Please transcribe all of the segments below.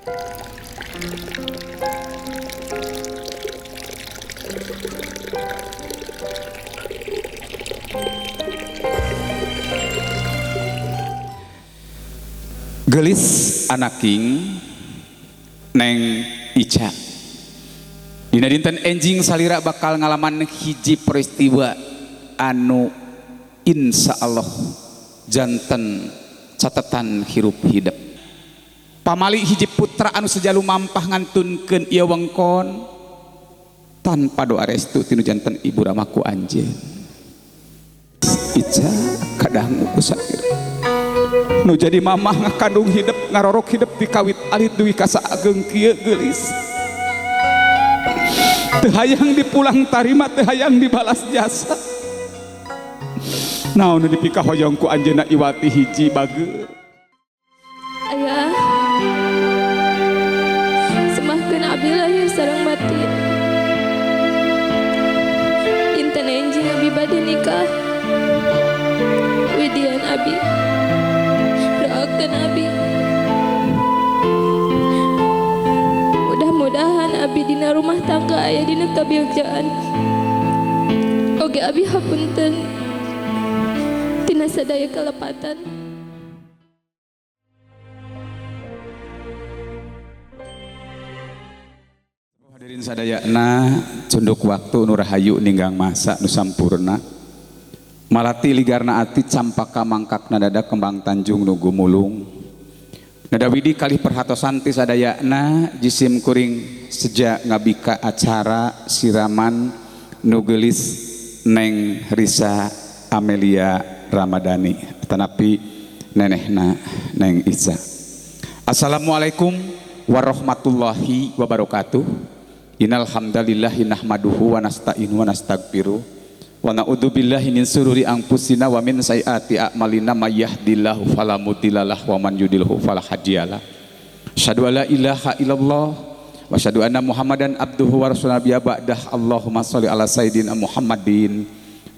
Geulis anaking Neng Ica. Dina dinten enjing salira bakal ngalaman hiji peristiwa anu insya Allah janten catatan hirup hidep. Pamali hiji putra anu sejalu mampah ngantunkeun ieu wengkon tanpa doa restu tinu janten ibu ramaku anjeun. Ica kadangu ku salira. Nu jadi mamah ngakandung hidep ngarorok hidep dikawit alit duwi ka saageng kieu geulis. Teu hayang dipulang tarima, teu hayang dibalas jasa. Naon nu dipikahoyong ku anjeunna iwati hiji bageur. Ayah, semahkeun abdi lahir sareng batin. Dinten enjing abi bade nikah. Widian abi. Doakeun abi. Mudah-mudahan abi dina rumah tangga aya dina kabigjaan. Oge abi hapunten tina sadaya kalepatan. Hadirin sadayana cunduk waktu nu rahayu ninggang masa nu sampurna. Malati ligarna ati campaka mangkakna dada kembang tanjung nu gumulung. Nada widi kalih perhatosan ti sadayana jisim kuring seja ngabika acara siraman nu geulis Neng Risa Amelia Ramadhani tanapi nenehna Neng Ica. Assalamualaikum warahmatullahi wabarakatuh. Innal hamdalillah nahmaduhu wa nasta'inu wa nastaghfiruh. Wa na'udzubillahi min sururi anfusina wa min sayyiati a'malina may yahdihillahu fala mudhillalah wa man yudlilhu fala hadiyalah. Asyhadu alla ilaha illallah wa asyhadu anna Muhammadan abduhu wa rasuluhu nabiyya ba'dah. Allahumma sholli ala sayidina Muhammadin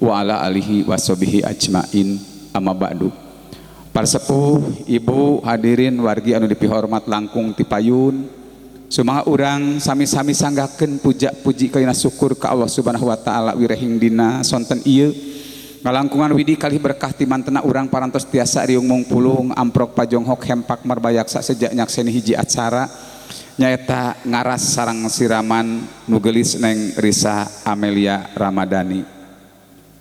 wa ala alihi wa sahbihi ajmain. Amma ba'du. Para sepuh, ibu, hadirin wargi anu dipihormat langkung ti payun. Sumaha urang sami-sami sanggakeun puja puji kalina syukur ka Allah Subhanahu wa taala wirehing dina sonten ieu ngalangkungan widi kalih berkah ti mantena urang parantos tiasa riung mungpulung amprok pajonghok hempak marbayaksa sejak nyakseni hiji acara nyaeta ngaras sarang siraman nu geulis Neng Risa Amelia Ramadhani.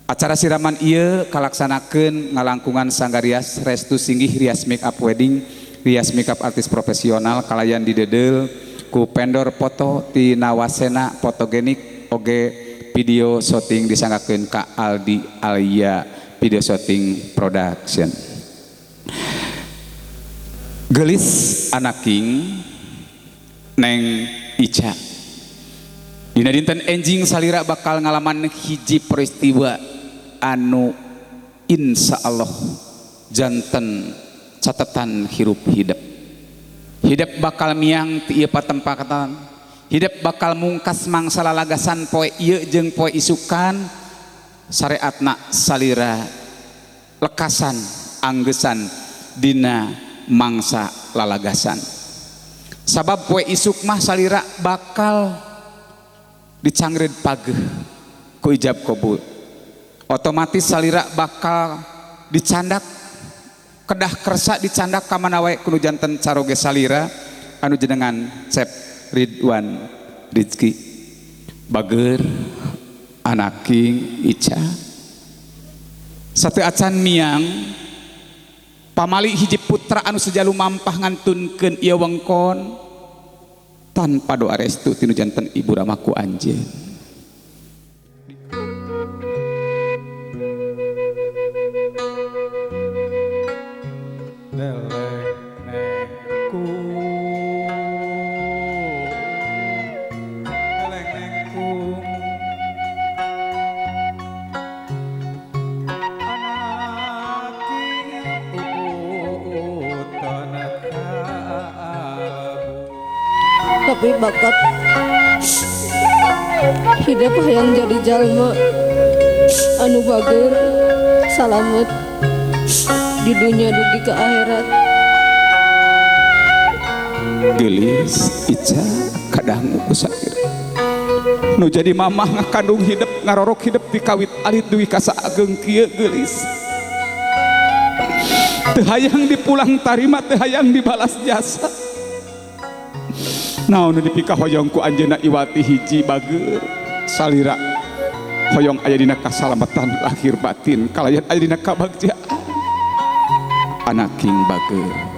Acara siraman ieu kalaksanakeun ngalangkungan Sanggar Rias Restu Singgih Rias Make Up Wedding Rias Make Up artis profesional kalayan didedeul ku vendor foto ti Nawasena fotogenik oge video shooting disanggakeun ka Aldi Alia video shooting production. Geulis anaking Neng Ica. Dina dinten enjing salira bakal ngalaman hiji peristiwa anu insya Allah janten catatan hirup hidep. Hidep bakal miang ti ieu patempatan. Hidep bakal mungkas mangsa lalagasan poe ieu jeung poe isukan sareatna salira lekasan anggesan dina mangsa lalagasan. Sabab poe isuk mah salira bakal dicangreud pageuh ku ijab kabul. Otomatis salira bakal dicandak kedah kersa dicandak ka mana wae kudu janten caroge salira anu jenengan Cep Ridwan Rizky. Bager anaking Ica. Satu acan miang pamali hiji putra anu sejalu mampah ngantunkeun ieu wengkon tanpa doa restu tinu janten ibu ramaku anjeun. Tapi bakat hidup hayang jadi jalma anu bager salamet di dunia dugi ke akhirat. Geulis Ica kadangu ku salira nu jadi mamah ngakandung hidep ngarorok hidep di kawit alit duwi ka saageng kieu geulis. Teu hayang dipulang tarima, teu hayang dibalas jasa. Naon nu dipikahoyong ku anjeunna iwati hiji bageur salira hoyong aya dina kasalamatan lahir batin kalayan aya dina kabagjaan. Anaking bageur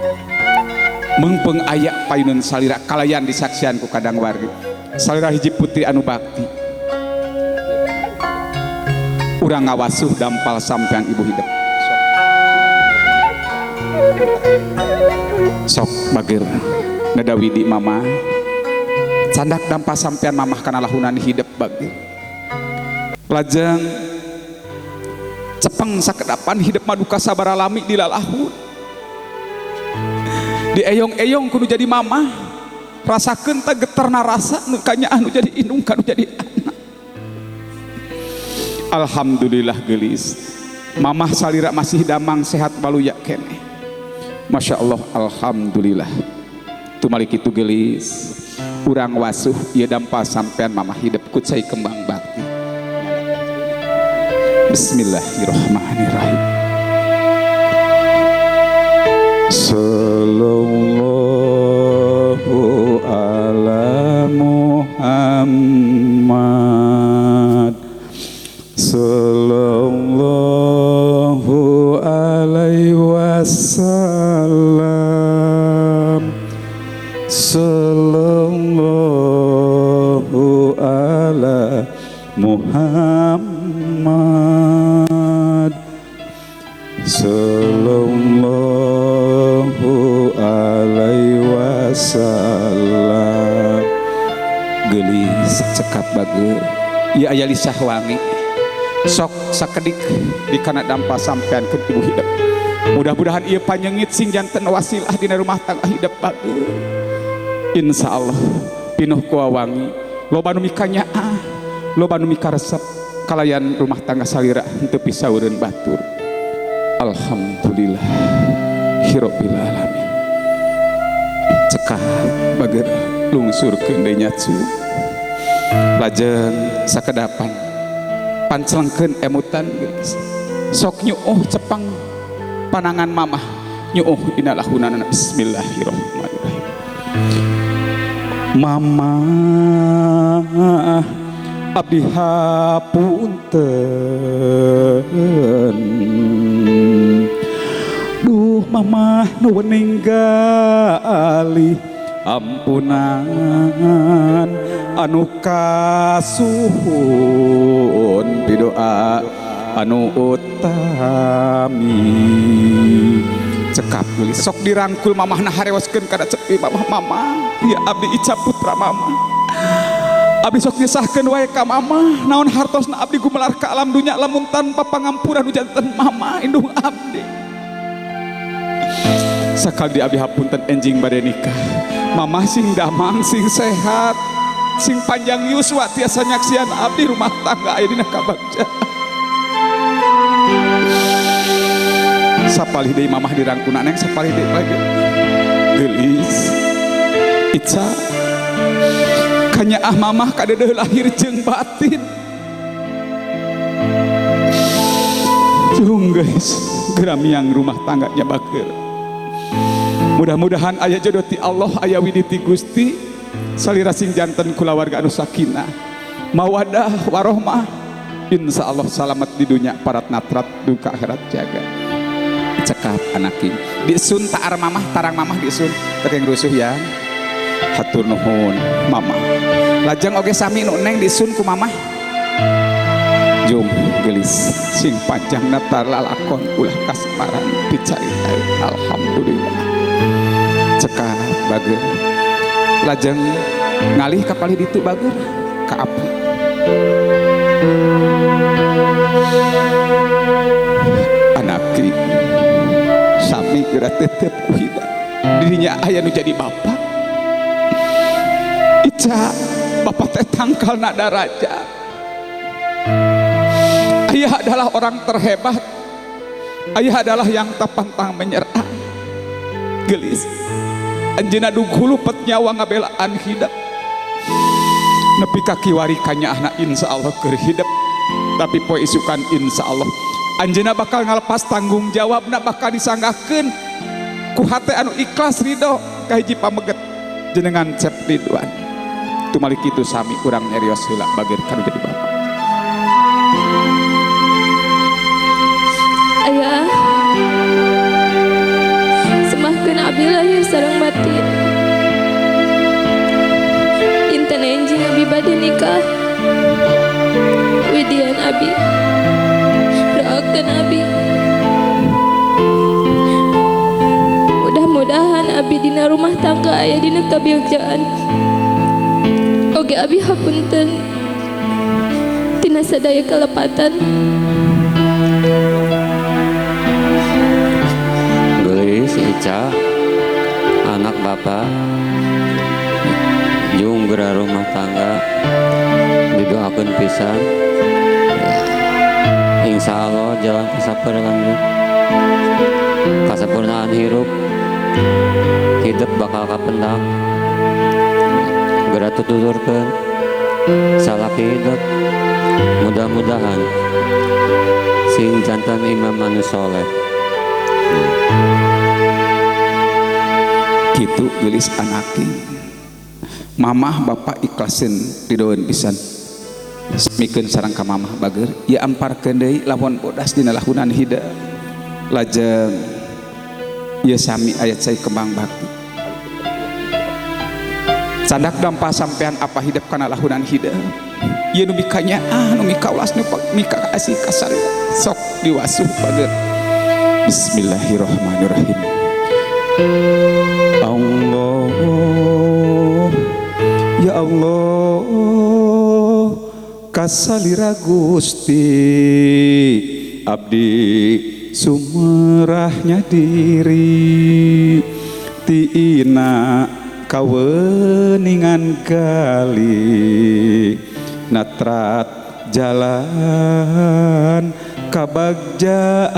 meungpeung aya payuneun salira kalayan disaksian ku kadang wargi. Salira hiji putri anu bakti. Urang ngawasuh dampal sampean ibu hidep. Sok bageur nada widi mama candak dampa sampean mamah kana lahunan hidep bageur. Lajeng cepeng sakedapan hidep maduka sabara lami di lalahun. Dieyong-eyong kudu jadi mamah, rasakeun teh geterna rasa nu kanyaah nu jadi indung kanu jadi anak. Alhamdulillah geulis. Mamah salira masih damang sehat baluya keneh. Masya Allah, alhamdulillah. Tumalik itu geulis, urang wasuh ieu dampa sampean mamah hidep ku cai kembang bakti. Bismillahirrahmanirrahim. Sallallahu ala Muhammad, sallallahu alaihi wasallam, sallallahu ala Muhammad, sallallahu alaihi wasallam. Geulis cekap bageur ieu aya lisah wangi sok sakedik di kana dampa sampean ke ibu hidep. Mudah-mudahan ieu panyengit sing janten wasilah dina rumah tangga hidep bageur. Insyaallah pinuh ku wangi, loba nu mikanyaah, loba nu mikaresep kalayan rumah tangga salira henteu pisaureun batur. Alhamdulillah hirabbil alamin. Cekap bageur lungsurkeun deui nyacu. Lajeng sakedapan pancelengkeun emutan geus. Sok nyuuh cepang panangan mamah nyuuh dina lahunanana. Bismillahirrahmanirrahim. Mamah abdi hapunten, duh mamah nu ninggali ampunan anu kasuhun pidoa anu utami. Cekap geulis sok dirangkul mamahna harewaskeun kana cepi mamah. Mamah ya abdi Ica putra mamah, abdi sok nyesahkeun wae ka mamah naon hartosna abdi gumelar ka alam dunya lamun tanpa pangampura nu janten mamah indung abdi. Sakali abdi hapunten enjing bade nikah, mamah sing damang sing sehat sing panjang yuswa tiasa nyaksian abdi rumah tangga aya dina kabagjaan. Sapalih deui mamah dirangkuna neng sapalih deui lagi. Geulis Ica kanyaah mamah kadeudeuh lahir jeung batin. Jung geus geramiang rumah tangganya bageur. Mudah-mudahan aya jodoh ti Allah, aya widi ti Gusti, salira sing janten kulawarga anu sakinah, mawadah warohmah. Insyaallah salamet di dunya parat natrat duka akhirat jaga. Cekap anaking disun taar mamah tarang mamah disun tekeng rusuh ya. Hatur nuhun mamah. Lajeng oge sami nu neng disun ku mamah. Jung geulis sing panjang natar lalakon ulah kasemaran dicari. Alhamdulillah. Cekap bageur. Lajeng ngalih ka palih ditu bageur ka api. Anaki sami geura tetep ku hidep. Dirinya aya nu jadi bapak. Ica bapak teh tangkal nada raja. Ayah adalah orang terhebat. Ayah adalah yang tak pantang menyerah. Gelis. Anjeunna dugulu pet nyawa ngabelaan hidep. Nepi ka kiwari kanyaahna insyaallah keur hidep. Tapi poe isukan insyaallah anjeunna bakal ngalepas tanggung jawabna bakal disanggahkeun ku hate anu ikhlas ridho ka hiji pameget jenengan Cep Ridwan. Tumali kitu sami urang nyarios heula bager kanu jadi bapak. Ayah, semahkeun abdi lahir sareng batin. Inten enjing abdi bade nikah. Widian abi, doakeun abi. Mudah-mudahan abi dina rumah tangga aya dina kabigjaan. Oge abi hapunten tina sadaya kalepatan. Geulis Ica, anak bapak, jung geura rumah tangga, didoakeun pisan. Insya Allah jalan kasapurnaan, kasempurnaan hirup, hidup bakal kapendak. Geura tuturkeun salaki hidup, mudah-mudahan sing jantan imam anu soleh. Kitu geulis anaki. Mamah bapak ikhlasin didoeun pisan. Mikeun sareng ka mamah bager, ieu amparkeun deui lamun bodas dina lahunan hidep. Lajeng ieu sami ayat cai kembang bakti. Candak dampa sampean apa hidep kana lahunan hidep. Ieu nu mikanyaah, nu mikaulas, nu mika asih kasarira. Sok diwasuh bager. Bismillahirrahmanirrahim. Allah, ya Allah, kasalira Gusti abdi sumerahnya diri tiina kaweningan gali natrat jalan kabagjaan.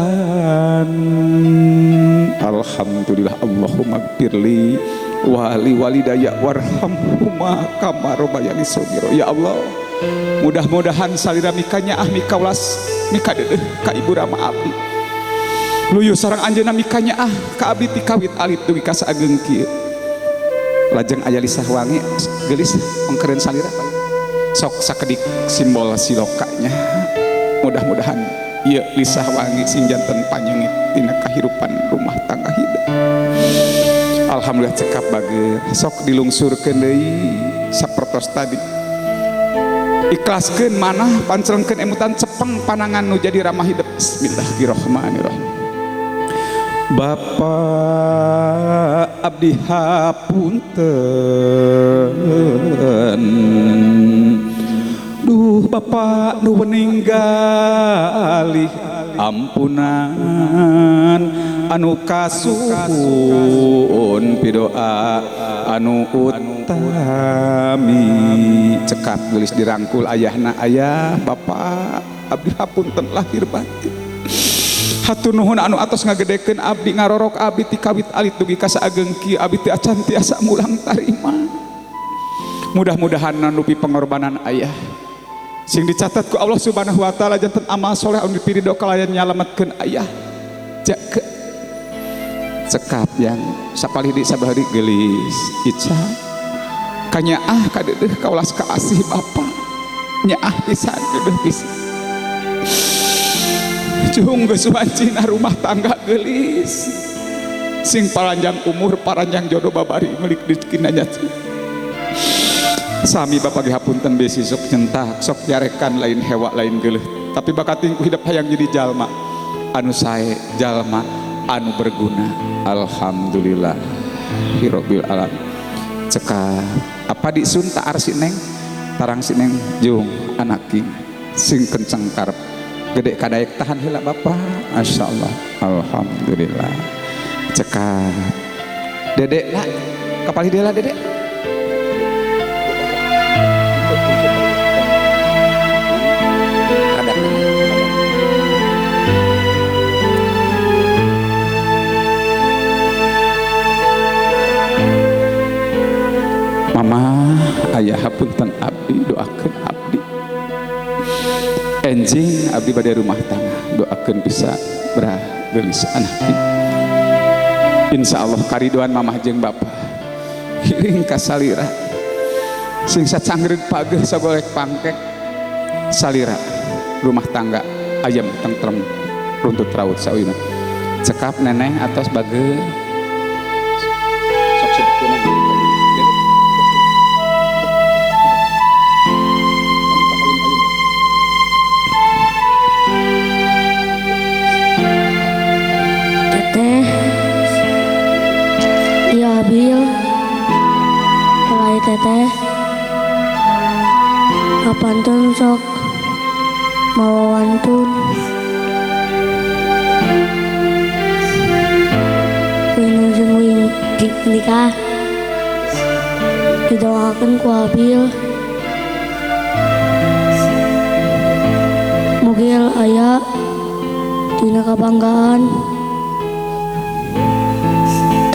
Alhamdulillah. Allahumma gfirli wali walidaya warhamhuma kama robayani shaghira. Ya Allah, mudah-mudahan salira mikanya ah mikaulas mika deudeuh ka ibu rama abdi. Luyu sareng anjeunna mikanya ah ka abdi ti kawit alit dugi ka saageng kieu. Lajeng aya lisah wangi geulis ongkereun salira. Sok sakedik simbol silokanya. Mudah-mudahan ieu lisah wangi sing janten panyeungit tina kahirupan rumah tangga hidup. Alhamdulillah cekap bager. Sok dilungsurkeun deui sapertos tadi. Ikhlaskeun manah pancelengkeun emutan cepeng panangan nu jadi ramah hidup. Bismillahirrahmanirrahim. Bapak abdi hapunten, duh bapak nu meninggalih ampunan anu kasuhun pidoa anu utami. Cekap geulis dirangkul ayahna, ayah bapak abdi hapunten lahir batin. Hatur nuhun anu atos ngagedekeun abdi, ngarorok abdi ti kawit alit dugi ka saageng kieu abdi teh acan tiasa mulang tarima. Mudah-mudahan nanupi pengorbanan ayah sing dicatat ku Allah Subhanahu wa taala janten amal soleh anu dipirido kalayan nyalametkeun ayah. Jaga cekap yang sapalih di sabahari geulis Ica kanyaah kadeudeuh kaulas kaasih bapa nyaah pisan deudeuh pisan. Jung geus wancina rumah tangga geulis sing paranjang umur paranjang jodoh babari milik rezekina nya. Sami bapak ge hapunten besi sok nyentak sok jarekan lain hewa lain geuleuh, tapi bakating ku hidup hayang jadi jalma anu sae, jalma anu berguna. Alhamdulillah hirobbil alamin. Cekap apa disun tak arsi neng tarang si neng jung anak king sing kenceng karep gede kadaek tahan heula bapak. Masyaallah. Alhamdulillah. Cekap dedek nak kapalih dia lah dedek. Ayah hapunten abdi doakeun abdi. Enjing abdi bade rumah tangga doakeun bisa berah geulis anak. Insya Allah karidoan mamah jeung bapa hiring ka salira sing sacangreug pageuh sagolek pangkek salira rumah tangga ayam tentrem runtut raut sauyuna. Cekap neneng atos bage sok sebetulna. Teteh ya Abil helai teteh apantun sok mawa wantun wilujeng nikah didoakeun ku Abil mugil aya dina kabanggaan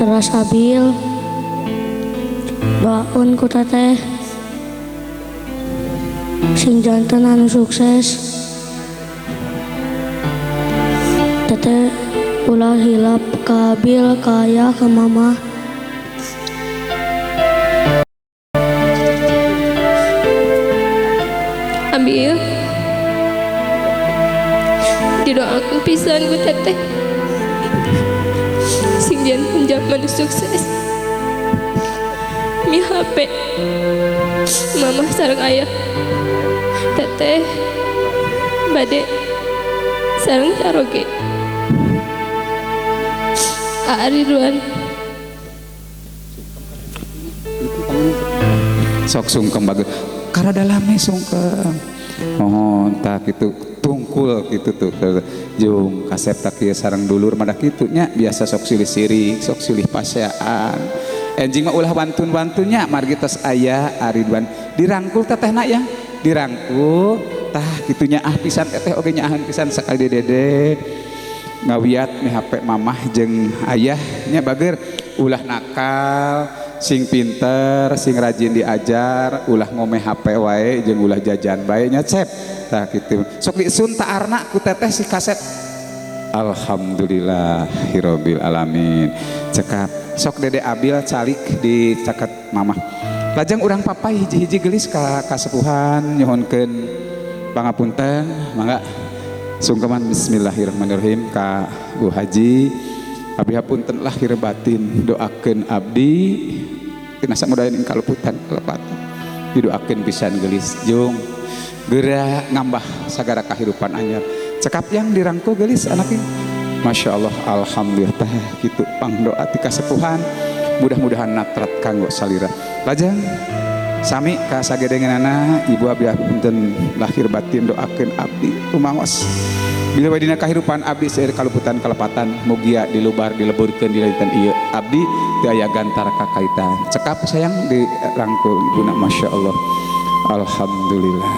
teras Abil doakeun ku teteh sing janten anu sukses. Teteh ulah hilap ka Abil ka ayah ka mama. Abil didoakeun pisan ku teteh sing janten jalma sukses. Mi HP mama sareng ayah teteh bade sareng caroge Ridwan sok sungkem bagus karena dalame sungkem mohon tak gitu tungkul gitu tuh jung kasep tak ieu sareng dulur madah kitu nya biasa sok silih sirik sok silih paseaan enjing mah ulah wantun-wantunnya margi tos aya Ridwan dirangkul tetehna ya dirangkul tah kitunya ah pisan teteh oge nyaahan pisan sakali dede ngawiat mi HP mamah jeung ayah nya bager ulah nakal sing pinter sing rajin diajar ulah ngome HP wae jeung ulah jajan bae nya cep tah kitu sok disun taarna ku teteh si kaset. Alhamdulillahirabbil alamin. Cekap sok dede Abil calik di caket mamah lajeng urang papai hiji-hiji geulis ka kasepuhan nyuhunkeun pangapunten mangga sungkeman bismillahirrahmanirrahim ka Bu Haji abdi hapunten lahir batin doakeun abdi tina samudayan ing kaluputan kalepatan didoakeun pisan geulis jung geura ngambah sagara kahirupan anyar. Cekap yang dirangkul geulis anak ini Masya Allah alhamdulillah tah kitu pangdoa ti kasepuhan mudah-mudahan natrat kanggo salira. Lajeng sami ka sagedengeunana ibu abdi hapunten lahir batin doakeun abdi rumangos bila dina kahirupan abdi seueur kaluputan kalepatan mugia dilubar dileburkeun di dinten ieu abdi teu aya gantar kakaitan. Cekap sayang dirangkul ibuna Masya Allah alhamdulillah.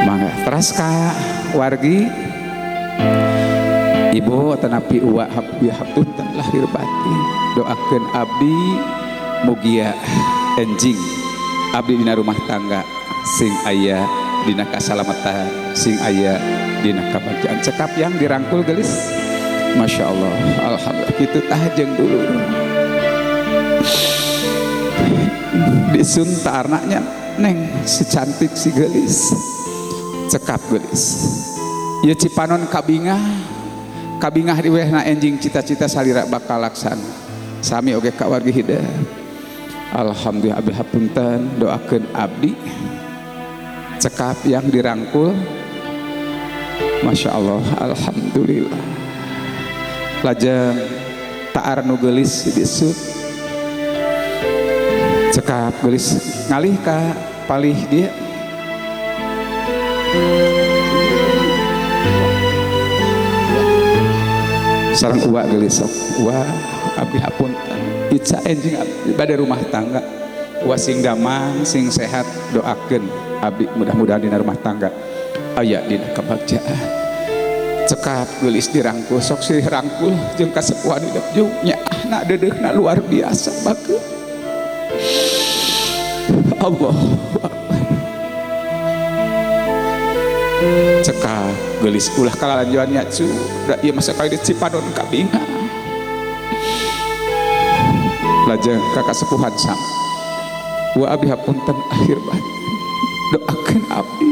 Mangga teras ka wargi ibu tanapi uwa abdi hapunten lahir batin doakeun abdi mugia enjing abdi dina rumah tangga sing aya dina kasalamatan sing aya dina kabagjaan. Cekap yang dirangkul geulis Masya Allah alhamdulillah kitu tah jeung dulur disun taarna neng si cantik si geulis cekap geulis ieu Cipanon kabingah kabingah diwehna enjing cita-cita salira bakal laksana sami oge ka wargi hidep. Alhamdulillah abdi hapunten doakeun abdi cekap yang dirangkul Masya Allah alhamdulillah. Lajeng taar nu geulis disut cekap geulis ngalih ka palih dia sareng uwa geulis sok uwa abdi hapunten ica enjing abdi bade rumah tangga uwa sing damang sing sehat doakeun abdi mudah-mudahan dina rumah tangga aya dina kebagjaan. Cekap geulis dirangkul sok silih rangkul jeung kasepuhan hidup jeung nyaahna deudeuhna luar biasa bageun. Allah. Cekap geulis ulah kalalanjuan nya cu da ieu masa kali di Cipanon kabinga. Lajeng ka kasepuhan sam. Wa abi hapunten akhir batin. Doakeun abdi.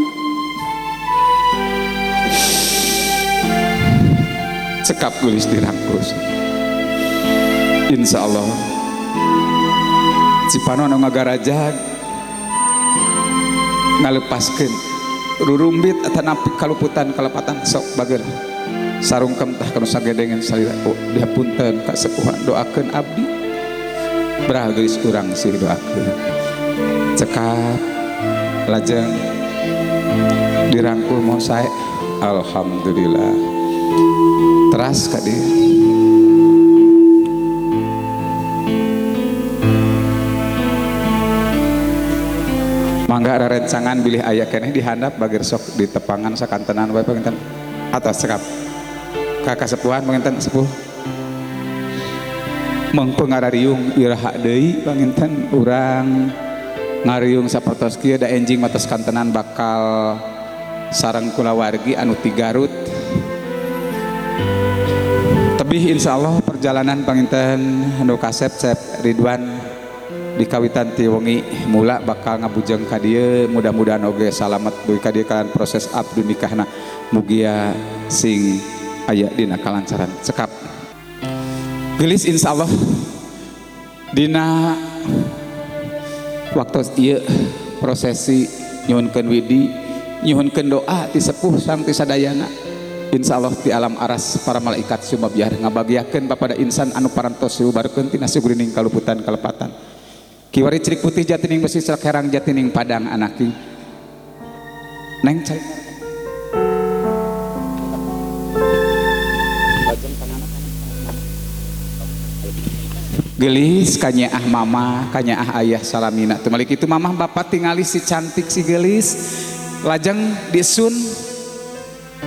Cekap geulis dirangkul. Insyaallah Cipanon anu ngagarajag ngalepaskeun rurumbit atanapi kaluputan kalepatan sok bager sarungkem tah kanu sagedengeun salira. Oh, dihapunten ka sepuhan doakeun abdi berah geulis urang sih doakeun. Cekap lajeng dirangkul mau sae. Alhamdulillah teras ka dieu. Mangga rerencangan bilih aya keneh dihandap bagir sok di tepangan sakantenan wae panginten atas cekap ka kasepuhan panginten sepuh mengpeng ngarariung iraha deui panginten urang ngariung sapertos kieu da enjing matos kantenan bakal sareng kulawargi anu ti Garut tebih insyaallah perjalanan panginten anu kasep Cep Ridwan di kawitan ti wengi mula bakal ngabujeng ka dieu mudah-mudahan oge salamet dugi ka dieu kalian proses abdu nikahna mugia sing aya dina kalancaran. Cekap geulis insyaallah dina waktu ieu prosesi nyuhunkeun widi nyuhunkeun doa ti sepuh sareng ti sadayana insyaallah ti alam aras para malaikat sumabiar ngabagiakeun papada insan anu parantos diubarkeun tina sugrining kaluputan kalepatan. Kiwari cerik putih jatining besi celak herang jatining padang anaki. Neng cari. Gelis kanyaah mama, kanyaah ayah salamina. Tumalik itu mamah bapak tingali si cantik si gelis. Lajeng disun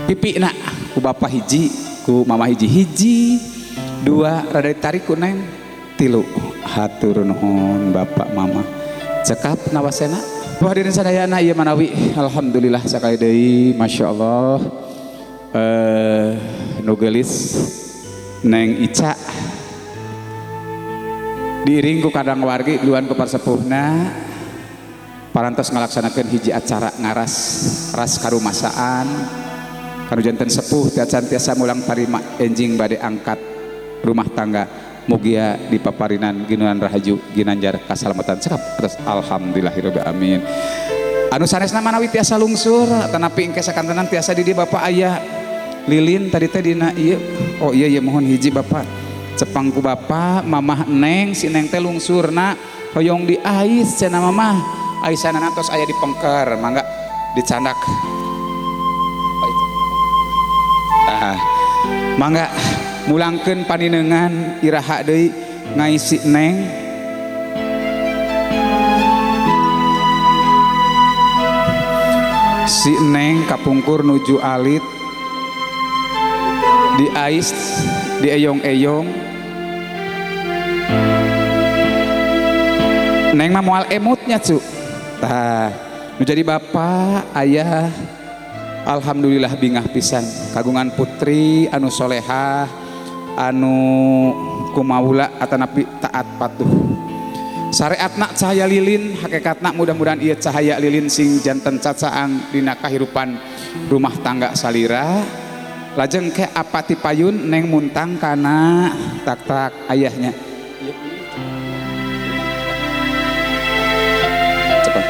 pipina ku bapak hiji, ku mama hiji hiji, dua rada ditarik ku neng tilu. Hatur nuhun bapak mama. Cekap nawasena. Hadirin sadayana ieu manawi alhamdulillah sakali deui masyaallah nu geulis Neng Ica diiring ku kadang wargi duluan ku parsepuhna parantos ngalaksanakeun hiji acara ngaras ras karumasaan kanu janten sepuh tiacan tiasa mulang tarima enjing bade angkat rumah tangga mugia di paparinan ginuan rahaju ginanjar kasalamatan. Cekap terus alhamdulillahirabbil alamin. Anu sanesna manawi tiasa lungsur tanapi engke sakantenan tiasa di dieu bapak ayah lilin tadi teh dina ieu. Oh iya iya mohon hiji bapak cepang ku bapak mamah neng si neng teh lungsurna hoyong diais cenah mamah aisanana tos aya di pengker mangga dicandak. Tah mangga mulangkeun paninengan iraha deui ngaisi neng. Si neng kapungkur nuju alit diais dieyong-eyong neng mah moal emutnya cu. Tah nu jadi bapak ayah alhamdulillah bingah pisan kagungan putri anu solehah anu kumaula atanapi taat patuh syariatna cahaya lilin hakikatna mudah-mudahan ieu cahaya lilin sing janten cacaang dina kahirupan rumah tangga salira. Lajeng ke apati payun neng muntang kana tak-tak ayahnya. Cepat.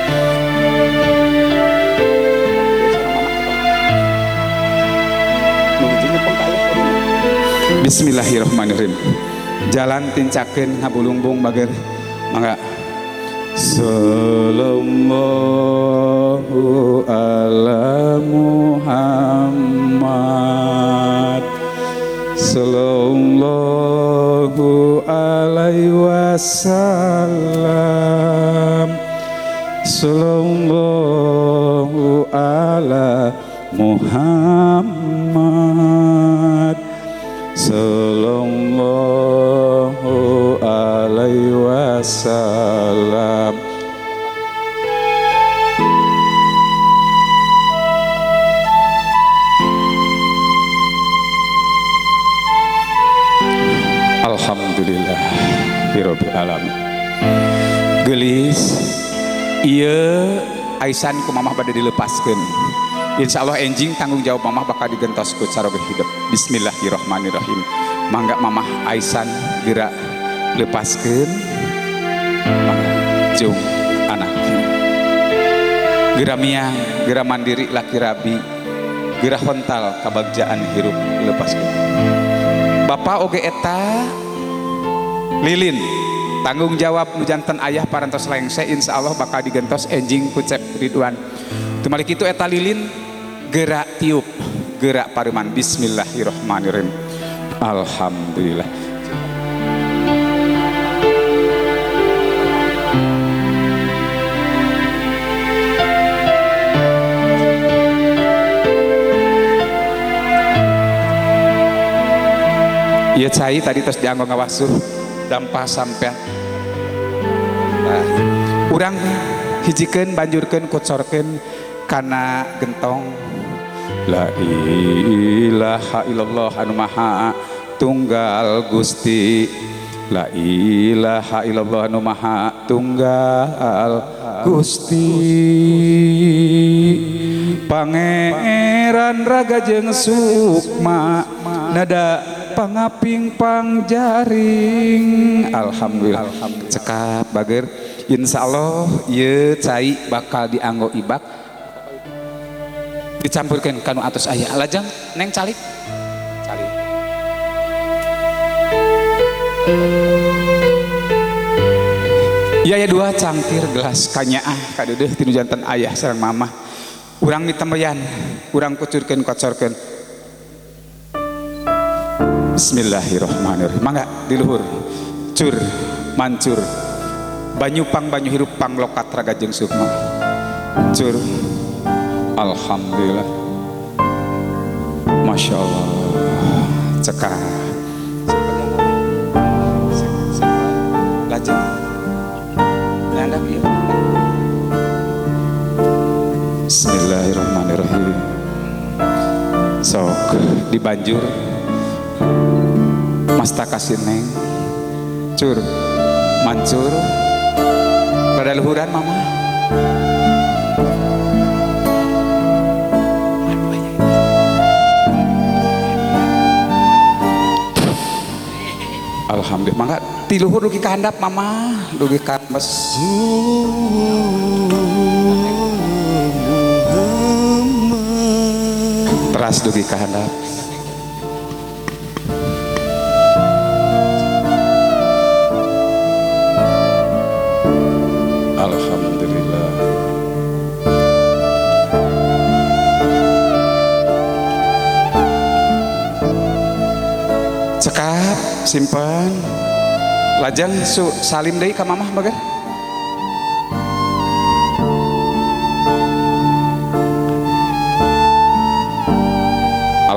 Bismillahirrahmanirrahim. Jalan tincakeun ngabulungbung bager mangga. Sallallahu ala Muhammad sallallahu alaihi wasallam sallallahu ala Muhammad sallallahu alaihi wasallam. Alhamdulillahirabbil alamin. Geulis ieu aisan ku mamah bade dilepaskeun. Insyaallah enjing tanggung jawab mamah bakal digentos ku caroge hidup. Bismillahirrahmanirrahim. Mangga mamah aisan geura lepaskeun. Mangga jung anak. Geura miang, geura mandiri laki rabi, geura hontal kabagjaan hirup lepaskeun. Bapak oge eta lilin tanggung jawab nu janten ayah parantos lengse insyaallah bakal digentos enjing ku Cep Ridwan. Tumalik itu eta lilin gerak tiup, gerak paruman. Bismillahirrahmanirrahim. Alhamdulillah. Iya cai tadi terus dianggo ngawasuh dampah sampean. Nah, urang hijikeun banjurkeun kocorkeun kana gentong. La ilaha illallah anu maha tunggal Gusti. La ilaha illallah anu maha tunggal Gusti. Pangeran raga jeung sukma nada pangaping pangjaring. Alhamdulillah. Cekap bager. Insyaallah ieu cai bakal dianggo ibak dicampurkeun kanu atos aya. Lajeng neng calik. Calik. Iya ya dua cangkir gelas kanyaah kadeudeuh tinu janten ayah sareng mamah. Urang mitembeyan, urang kucurkeun kocorkeun. Bismillahirrahmanirrahim. Mangga di luhur. Cur mancur. Banyu pang banyu hirup pang lokat raga jeung sukma. Cur. Alhamdulillah. Masya Allah. Cekah. Lajeng. Nyandak ieu. Bismillahirrahmanirrahim. Sok dibanjur. Masta kasih neng. Cur mancur. Pada luhuran mama. Alhamdulillah. Mangga ti luhur dugi ka handap mama, dugi ka mes. Teras dugi ka handap. Alhamdulillah. Cekap, simpen. Lajeng su salim deui ka mamah bager.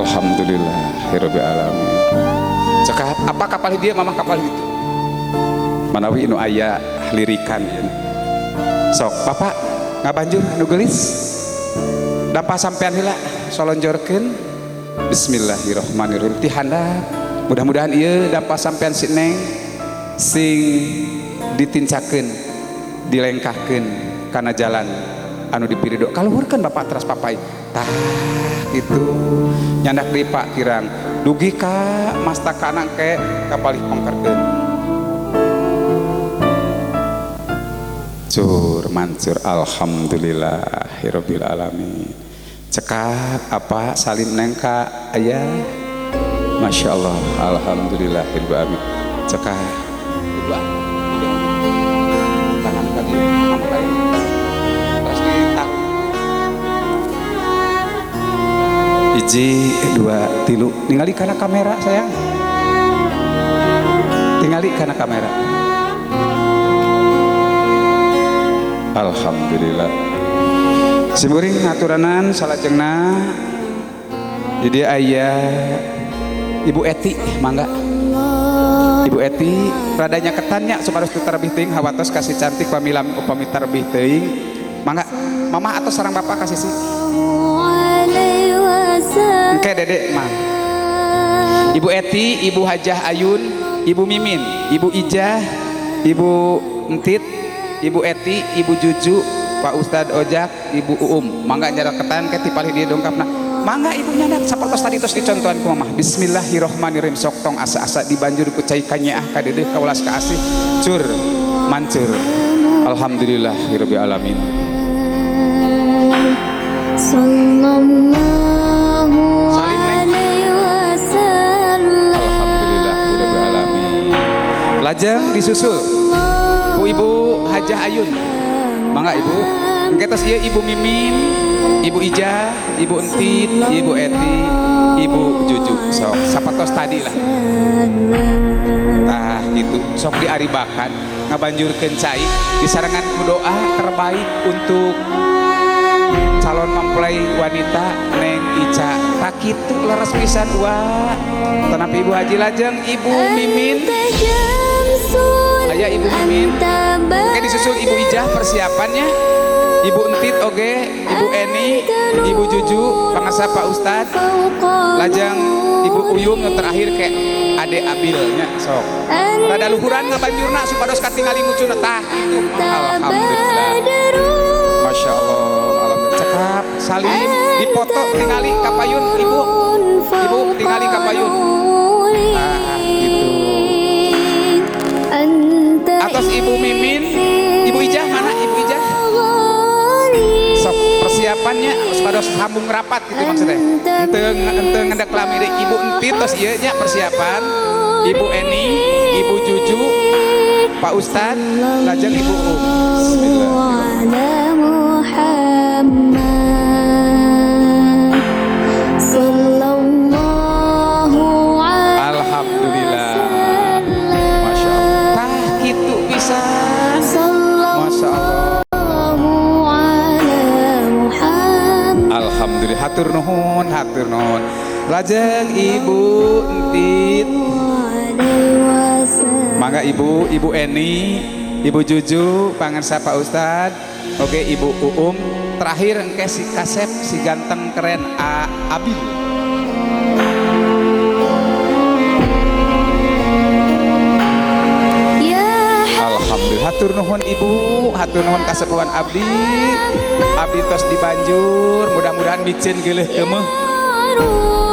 Alhamdulillahirabbil alamin. Cekap, apa kapal dia mamah kapal itu? Manawi nu aya lirikan ieu. Sok bapak ngabanjur nu geulis. Dampa sampean heula solonjorkeun. Bismillahirrahmanirrahim. Ti handap. Mudah-mudahan ieu dampa sampean si neng sing ditincakeun, dilengkahkeun kana jalan anu dipirido. Kaluhurkeun bapak teras papai. Tah kitu. Nyandak deui Pak kirang. Dugi ka mastakana ke kapalih pongkerkeun. Cur mancur. Alhamdulillahirabbil alamin. Cekap apa salim neng ka ayah. Masya Allah. Alhamdulillahirabbil alamin. Cekap dua tiga tangan kaki mama kali terus ditak hiji dua tilu ningali kana kamera sayang, tingali kana kamera. Alhamdulillah. Simkuring ngaturanan salajengna jadi ayah Ibu Eti mangga. Ibu Eti radanya ketannya supados teu tarbih teuing hawatos kasih cantik pamilam upami tarbih teuing mangga mama atau sarang bapak kasih sih. Engke dedek mah. Ibu Eti, Ibu Hajah Ayun, Ibu Mimin, Ibu Ijah, Ibu Entit, Ibu Eti, Ibu Juju, Pak Ustad Ojak, Ibu Uum. Mangga nyaraketan ke ti palih dieu dongkapna. Mangga ibu nyandak sapertos tadi tos dicontohan ku mamah. Bismillahirrahmanirrahim. Sok tong asa-asa dibanjur ku cai kanyaah kadeudeuh kaulas kaasih cur mancur. Alhamdulillahirabbil alamin. Sallallahu alaihi wasallam. Alhamdulillahirabbil alamin. Lajeng disusul ku Ibu Hajah Ayun. Mangga Ibu. Engke tos ieu Ibu Mimin, Ibu Ijah, Ibu Entit, Ibu Eti, Ibu Juju. Sok sapertos tadi lah. Tah gitu. Sok diaribakan ngabanjurkeun cai disarengan ku doa terbaik untuk calon mempelai wanita Neng Ica. Tak kitu leres pisan wa. Tanapi Ibu Haji lajeng Ibu Mimin. Aya Ibu Mimin. Oke disusul Ibu Ijah persiapannya. Ibu Entit oge, Ibu Eni, Ibu Juju, pangasa Pak Ustad, lajeng Ibu Uyung yang terakhir ke Ade Abilnya sok. Rada luhuran ngabanjurna supados katingali mucuna tah gitu. Alhamdulillah. Masya Allah, alhamdulillah. Cekap, salim, dipoto tingali kapayun ibu. Ibu tingali kapayun. Nah, gitu. Atas Ibu Mimin, Ibu Ijah mana Ibu Ijah? Sok persiapannya supados sambung rapat gitu maksudnya. Ente ngendak lami deui Ibu Entit tos ieu nya persiapan. Ibu Eni, Ibu Juju, Pak Ustad, lajeng Ibu Um. Bismillahirrahmanirrahim. Alhamdulillah. Masya Allah. Tah kitu pisan. Masya Allah. Alhamdulillah. Hatur nuhun, hatur nuhun. Lajeng Ibu Entit. Mangga Ibu, Ibu Eni, Ibu Juju, pangansa Pak Ustad. Oke, Ibu Uum. Terakhir engke si kasep, si ganteng keren A Abil. Alhamdulillah. Hatur nuhun Ibu, hatur nuhun kasepuhan abdi. Abdi tos dibanjur, mudah-mudahan micin geuleuh keumeuh.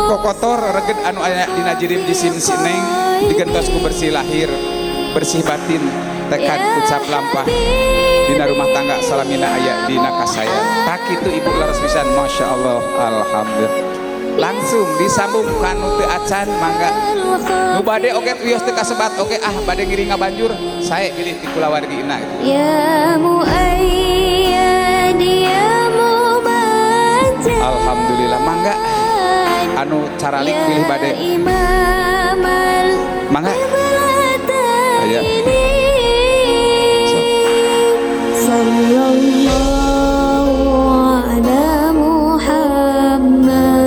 Kokotor reged anu aya dina jirim jisim si Neng digentos ku bersih lahir, bersih batin, tekad ucap lampah dina rumah tangga salamina aya dina kasaya. Tak kitu Ibu leres pisan, Masya Allah, alhamdulillah. Langsung disambung kanu teu acan mangga. Nu bade oge wios teu kasebat oge ah bade ngiring ngabanjur sae bilih ti kulawargina gitu. Ya Muayyad ya Mumajjad. Alhamdulillah mangga anu caralik pilih bade. Mangga. Aya. Sallallahu ala Muhammad.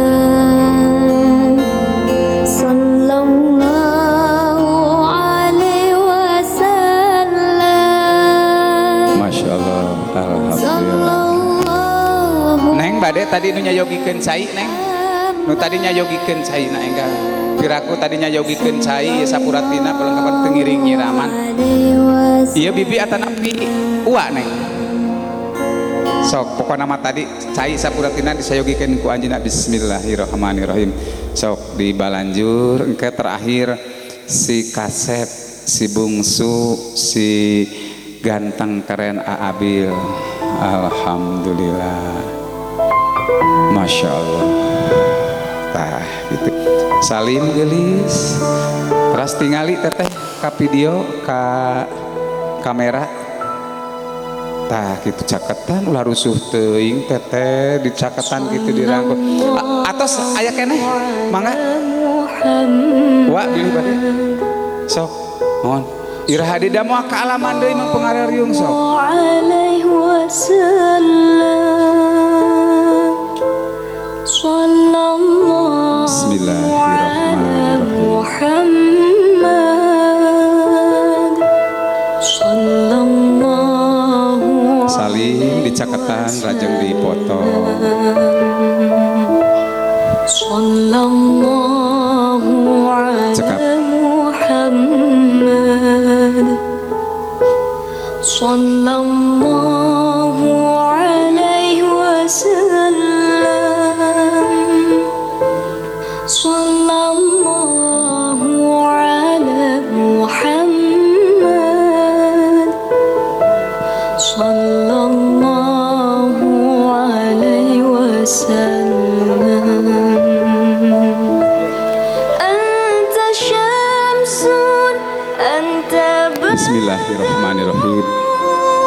Sallallahu alaihi wasallam. Masya Allah, alhamdulillah. Neng bade tadi nu nyayogikeun cai Neng. Nu tadi nyayogikeun cai na enggal. Piraku tadi nyayogikeun cai sapuratina perlengkapan teu ngiring nyiraman. Ieu bibi atanapi uwa Neng. Sok pokona mah tadi cai sapuratina disayogikeun ku anjeunna. Bismillahirrahmanirrahim. Sok dibalanjur engke terakhir si kasep, si bungsu, si ganteng keren Aabil. Alhamdulillah. Masya Allah. Tah gitu. Salim gelis. Teras tingali teteh ka video ka kamera. Tah gitu caketan ulah rusuh teuing teteh dicaketan gitu dirangkul. Atos aya keneh mangga. Wa bilih bade. Sok mohon. Iraha di moal kaalaman deui mah pangarariung sok. Alaihi wasallam. Sallallahu Bismillahirrahmanirrahim. Muhammad. Sallallahu Salim dicaketan rajeng dipoto. Sallallahu ala Cekap. Muhammad. Sallallahu alaihi wasallam. Sallallahu ala Muhammad. Sallallahu alaihi wasallam. Anta syamsun, anta Bismillahirrahmanirrahim.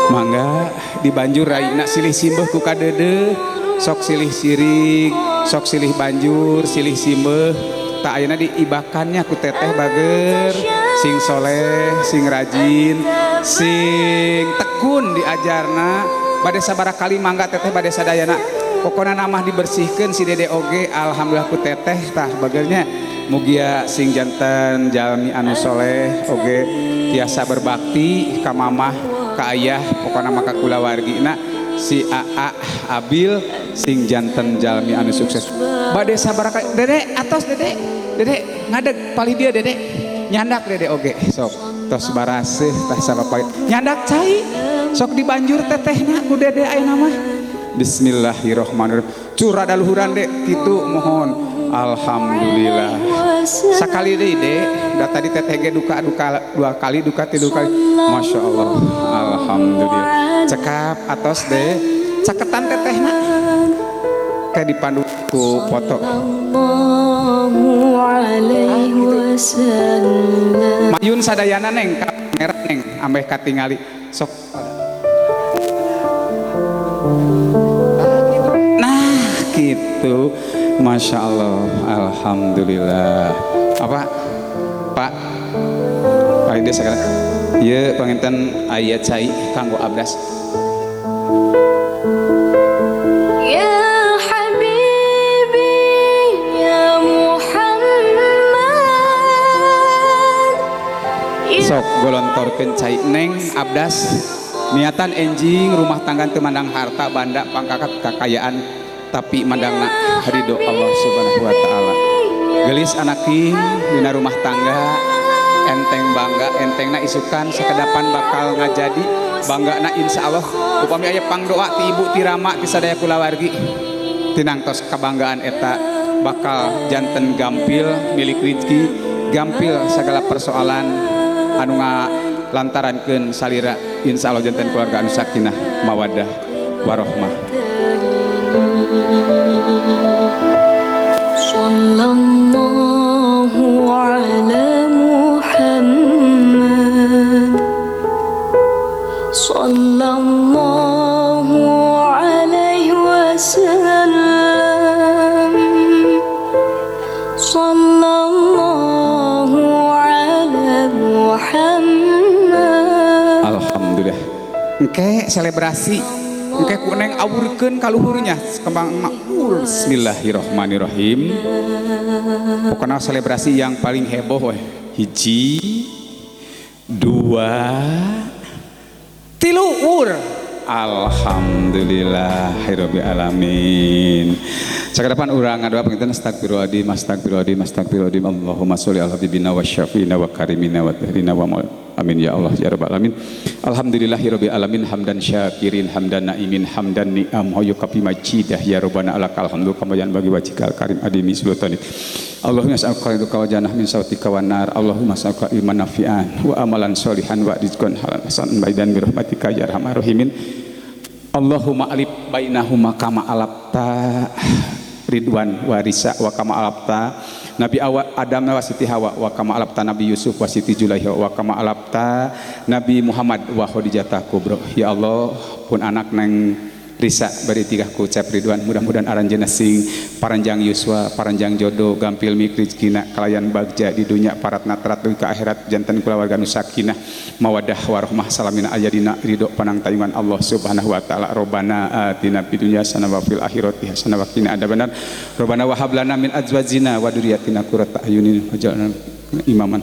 Mangga dibanjur raina silih simbeuh ku kadeudeuh, sok silih sirik, sok silih banjur, silih simbeuh. Tak ayeuna diibakannya ku teteh bager, sing soleh, sing rajin, sing tekun diajarna. Bade sabaraha kali mangga teteh bade sadayana. Pokona namah dibersihkeun si dede oge, alhamdulillah ku teteh tah bagernya. Mugia sing janten jalmi anu soleh oge tiasa berbakti ka mamah, ka ayah, pokona mah ka kulawargina. Si AA Abil sing janten jalmi anu sukses. Bade sabaraha kali dede atos dede, dede ngadeg palih dia dede, nyandak dede oge sok tos baraseuh tah sabapait nyandak cai sok dibanjur tetehna ku dede ayeuna mah. Bismillahirrahmanirrahim. Curah daluhuran dek kitu mohon. Alhamdulillah. Sakali deui dek, da tadi teteh ge duka duka dua kali duka tilu kali. Masya Allah. Alhamdulillah. Cekap atos dek, caketan tetehna. Kayak dipandu ku foto. Sallallahu alaihi wasallam. Mayun sadayana neng kamera neng ambeh katingali sok. Nah gitu, Masya Allah, alhamdulillah. Apa Pak Pak Ide segala. Ieu panginten aya cai kanggo abdas. Ya Habibi ya Muhammad. Sok golontorkeun cai neng abdas. Niatan enjing rumah tangga teu mandang harta banda pangkakat kakayaan tapi mandangna ridho Allah Subhanahu wa taala. Gelis anaki dina rumah tangga enteng bangga entengna isukan sakedapan bakal ngajadi banggana insya Allah upami aya pangdoa ti ibu ti rama ti sadaya kulawargi tinangtos kabanggaan eta bakal janten gampil milik rizki gampil segala persoalan anu ngalantarankeun salira insya Allah janten keluarga anu sakinah mawaddah warohmah. Sallallahu ala Muhammad. Sallallahu alaihi wasallam. Sallallahu ala Muhammad. Alhamdulillah. Engke selebrasi engke ku neng awurkeun ka luhurnya kembang makmur. Bismillahirrahmanirrahim. Pokoknya selebrasi yang paling heboh weh. 1, 2, 3 ur. Alhamdulillahirabbil alamin. Sakadapan urang ngadoa panginten astagfirullahaladzim astagfirullahaladzim astagfirullahaladzim. Allahumma sholli ala habibina wa syafiina wa karimina wa tahrina wa maulana. Amin ya Allah ya rabbal alamin. Alhamdulillahirabbil alamin hamdan syakirin hamdan naimin hamdan ni'am yukafi majidah ya rabbana alakal hamdu kama yanbaghi wajhikal karim adimi sultani. Allahumma as'aluka ridha wa jannah min sautika wan nar. Allahumma as'aluka ilman nafi'an wa amalan sholihan wa rizqan halalan hasanan baidan bi rahmatika ya arhamar rahimin. Allahumma alif bainahuma kama alafta Ridwan warisa wa kama alafta Nabi Adam wa Siti Hawa wa kama alafta Nabi Yusuf wa Siti Julaiha wa kama alafta Nabi Muhammad wa Khadijah Kubro. Ya Allah pun anak neng Risa bari tigah ku ucap Ridwan mudah-mudahan aranjeunna sing paranjang yuswa paranjang jodoh gampil mik rezekina kalayan bagja di dunya paratna terat dugi ka akhirat janten kulawarga nu sakinah mawaddah warahmah salamina ayadina ridho panang tayungan Allah Subhanahu wa taala. Robbana atina fid dunya hasanah wa fil akhirati hasanah wa qina adzabannar. Robbana wa hab lana min azwajina wa dzurriyyatina qurrata a'yunin waj'alna imaman.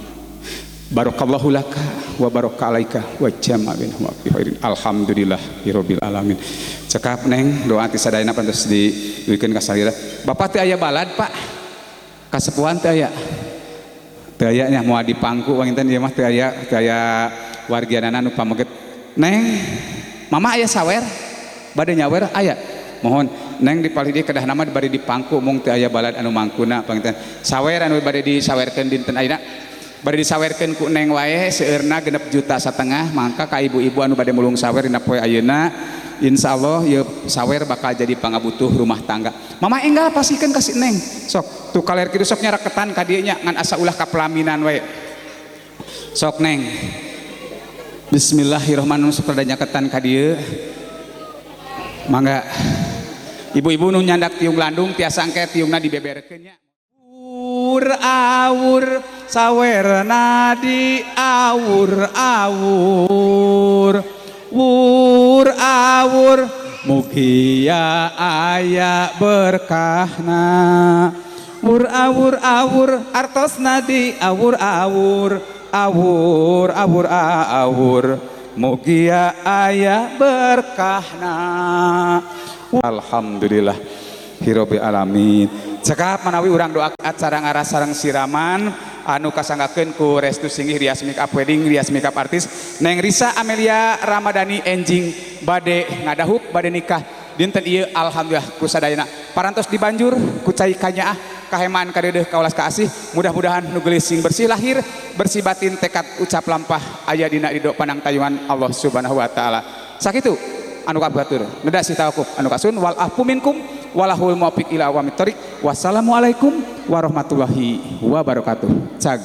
Barakallahu laka wa baraka alaika wa jama'a bainahuma fi khairin. Alhamdulillahirabbil alamin. Cekap neng doa ti sadayana pantes diwikeun ka salira. Bapak teh aya balad Pak. Kasepuhan teh aya. Teu aya nya moal dipangku wanginten ieu mah teu aya wargianana nu pameget. Neng, mama aya sawer, bade nyawer aya. Mohon neng dipalih dieu kedah nama bade dipangku mung teu aya balad anu mangkuna panginten. Sawer anu bade disawerkeun dinten ayeuna bade disawerkeun ku neng wae seueurna 6,5 juta mangka ka ibu-ibu anu bade mulung sawer dina poe ayeuna insyaallah ieu sawer bakal jadi pangabutuh rumah tangga. Mama enggal pasihkeun ka si neng. Sok tuh kaler kitu sok nyaraketan ka dieu nya ngan asa ulah ka pelaminan wae. Sok neng. Bismillahirrahmanirrahim sok rada nyaketan ka dieu. Mangga ibu-ibu nu nyandak tiung landung tiasa engke tiungna dibeberkeun nya. Awur awur sawerna di awur awur wur awur mugia aya berkahna wur awur awur artosna di awur awur awur awur awur mugia aya berkahna. Alhamdulillah hirobi alamin. Cekap manawi urang doa acara ngaras sareng siraman anu kasanggakeun ku Restu Singgih Rias Makeup Wedding Rias Makeup Artist Neng Risa Amelia Ramadhani enjing bade ngadahup bade nikah dinten ieu alhamdulillah ku sadayana parantos dibanjur ku cai kanyaah kahemaan kadeudeuh kaulas kaasih mudah-mudahan nu geulis sing bersih lahir bersih batin tekad ucap lampah aya dina ridho panangtayungan Allah Subhanahu wa taala. Sakitu anu kabatur neda si tawakuf anu kasun wal ahfu minkum walahul muwaffiq ila aqwamit thoriq. Wassalamualaikum warahmatullahi wabarakatuh. Cag.